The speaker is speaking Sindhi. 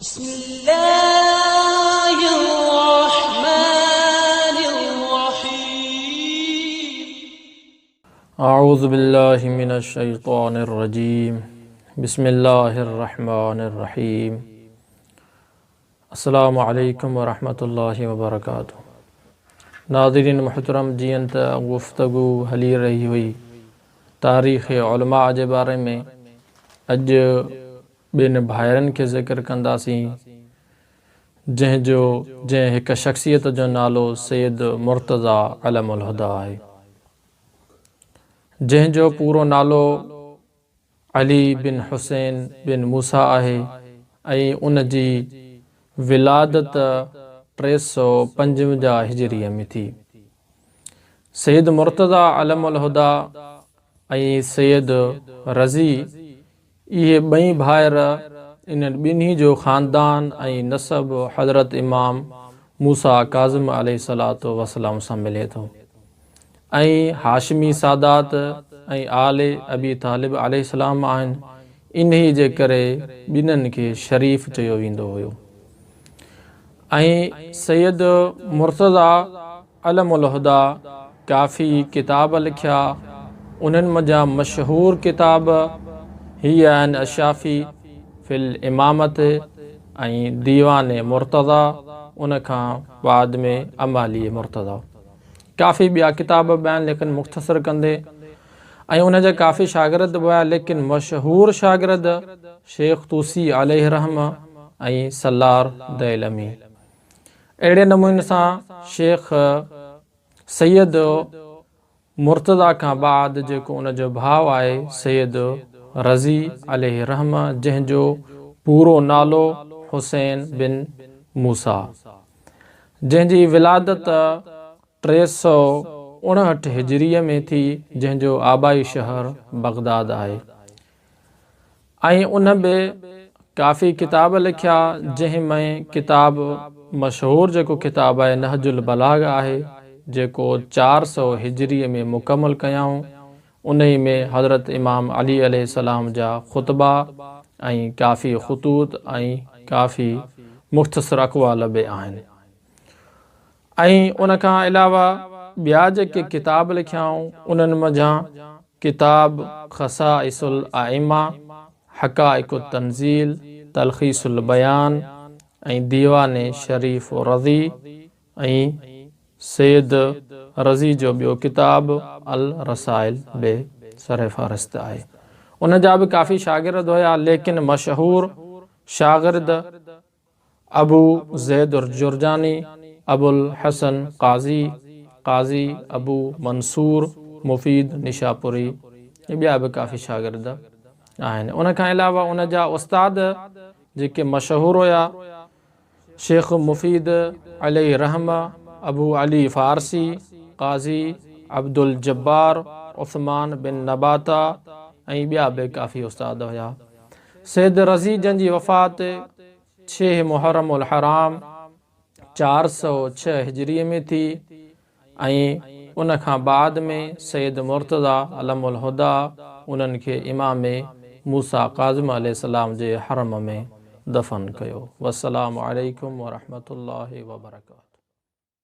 بسم الله الرحمن الرحيم. اعوذ بالله من الشيطان الرجيم بسم الله الرحمن الرحيم السلام عليڪم ورحمة الله وبرڪاته ناظرين محترم جيئن ته گفتگو هلي رهي هئي تاريخ علماء جي باري ۾ اڄ ٻن ڀائرن کي ذڪر ڪنداسين، جنهن جو جنهن هڪ شخصيت جو نالو سيد مرتضيٰ علم الهديٰ آهي، جنهن جو پورو نالو علي بن حسين بن موسيٰ آهي ۽ ان جي ولادت 355 هجريء ۾ ٿي. سيد مرتضيٰ علم الهديٰ ۽ سيد رضي اهي ٻئي ڀائر انهن ٻنهي جو خاندان ۽ نسب حضرت امام موسيٰ ڪاظم عليه الصلوة والسلام سان ملي ٿو ۽ هاشمي سادات ۽ آل ابي طالب عليه السلام آهن انهي جي ڪري ٻنهن کي شريف چيو ويندو هيو ۽ سيد مرتضيٰ علم الهديٰ ڪافي ڪتاب لکيا، انهن منجهان مشهور ڪتاب هي آهن الشافي في الامامت ۽ ديوان مرتضيٰ ان کان بعد ۾ امالي مرتضيٰ. ڪافي ٻيا ڪتاب به آهن ليڪن مختصر ڪندي ۽ ان جا ڪافي شاگرد به هيا ليڪن مشهور شاگرد شيخ طوسي عليه الرحمة ۽ سلار ديلمي. اهڙي نموني سان شيخ سيد مرتضيٰ کان بعد جيڪو ان جو ڀاء آهي سيد رضي عليه الرحمة جنهن جو پورو نالو حسين بن موسيٰ جنهن جي ولادت 359 هجريء ۾ ٿي جنهن جو آبائي شهر بغداد آهي. ۽ ان به ڪافي ڪتاب لکيا جنهن ۾ ڪتاب مشهور جيڪو ڪتاب آهي نهج البلاغ آهي جيڪو 400 هجري ۾ مڪمل ڪيائون انهي ۾ حضرت امام علي عليه السلام جا خطبا ۽ ڪافي خطوط ۽ ڪافي مختصر اقوال به آهن ۽ ان کان علاوه ٻيا جيڪي ڪتاب لکيائون انهن منجهان ڪتاب خصائص الائمه، حقائق التنزيل، تلخيص البيان ۽ ديوان شريف رضي ۽ سيد رضي جو ٻيو ڪتاب الرسائل به سرفهرست آهي. ان جا به ڪافي شاگرد هيا ليڪن مشهور شاگرد ابو زيد الجرجاني، ابو الحسن قاضي، قاضي ابو منصور مفيد نيشاپوري ۽ ٻيا به ڪافي شاگرد آهن. ان کان علاوه ان جا استاد جيڪي مشهور هيا، شيخ مفيد عليه الرحمة، ابو علي فارسي، قاضي عبدالجبار، عثمان بن نباته ۽ ٻيا به ڪافي استاد هيا. سيد رضي جن جي وفات 6 محرم الحرام 406 هجريء ۾ ٿي ۽ ان کان بعد ۾ سيد مرتضيٰ علم الهديٰ انهن کي امام موسيٰ ڪاظم عليه السلام جي حرم ۾ دفن ڪيو. والسلام عليڪم ورحمة الله وبرڪاته.